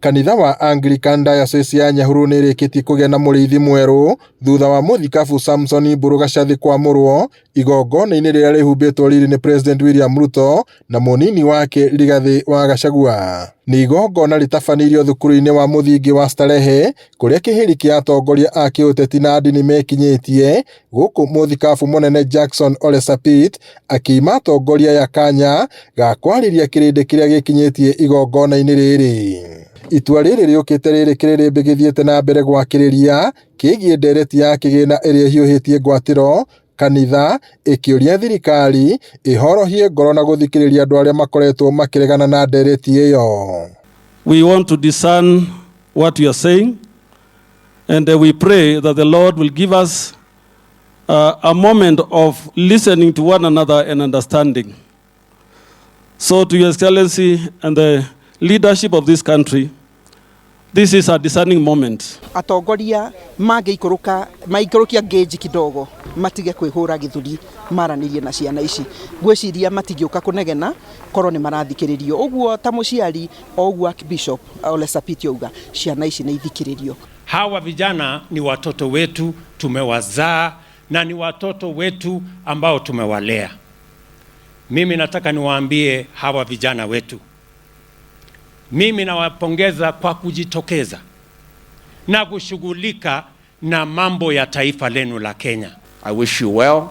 Kanitha wa Anglican Diocese ya Nyahururu nĩ ĩrĩkĩtie kũgĩa na mũrĩithi mwerũ thutha wa mũthikabu Samson Mburu Gacathi kwamũrwo igongona-inĩ rĩrĩa rĩhumbĩtwo riri nĩ President William Ruto na mũnini wake Rigathĩ wa Gachagua. Nĩ igongona rĩtabanĩirio thukuru-inĩ wa mũthingi wa Starehe kũrĩa kĩhĩri kĩa atongoria a kĩũteti na ndini mekinyĩtie gũkũ mũthikabu mũnene Jackson Ole Sapit akĩima atongoria aya kanya ga kwarĩria kĩrĩndĩ kĩrĩa gĩkinyĩtie igongona-inĩ rĩrĩ. Itua rĩrĩ rĩũkĩte rĩrĩ kĩrĩrĩmbĩ gĩthiĩte na mbere gwakĩrĩria kĩgiĩ ndereti ya kĩgĩna ĩrĩa ĩhiũhĩtie ngwatĩro kanitha ĩkĩũria thirikari ĩhorohie ngoro na gũthikĩrĩria andũ arĩa makoretwo makĩregana na ndereti ĩyo. We want to discern what you are saying, and we pray that the Lord will give us a moment of listening to one another and understanding. So, to Your Excellency and the leadership of this country, this is a discerning moment. Atongoria mangĩikũrũka maikũrũkia ngĩnji kidogo, matige kwĩhũra gĩthũri, maranĩrie na ciana ici, ngwĩciria matingĩũka kũnegena korwo nĩ marathikĩrĩrio ũguo. Ta mũciari o ũguo Archbishop Ole Sapit auga, ciana ici nĩ ithikĩrĩrio. Hawa vijana ni watoto wetu, tumewazaa na ni watoto wetu ambao tumewalea. Mimi nataka niwaambie hawa vijana wetu, mimi nawapongeza kwa kujitokeza na kushughulika na mambo ya taifa lenu la Kenya. I wish you well,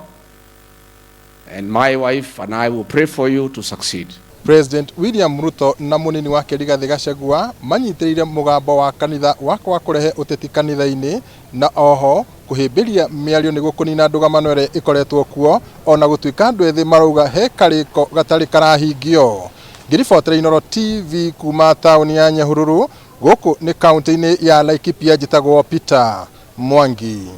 and my wife and I will pray for you to succeed. President William Ruto na mũnini wake Rigathĩ Gachagua manyitĩrĩire mũgambo wa kanitha wa kwaga kũrehe ũteti kanitha-inĩ na oho kũhĩmbĩria mĩario nĩguo kũnina ndũgamano ĩrĩa ĩkoretwo kuo, ona gũtuĩka andũ ethĩ marauga he karĩko gatarĩ karahingio. Ngĩribotera Inooro TV kuma taũni ya Nyahururu, gũkũ nĩ kaunti-inĩ ya Laikipia, njĩtagwo Peter Mwangi.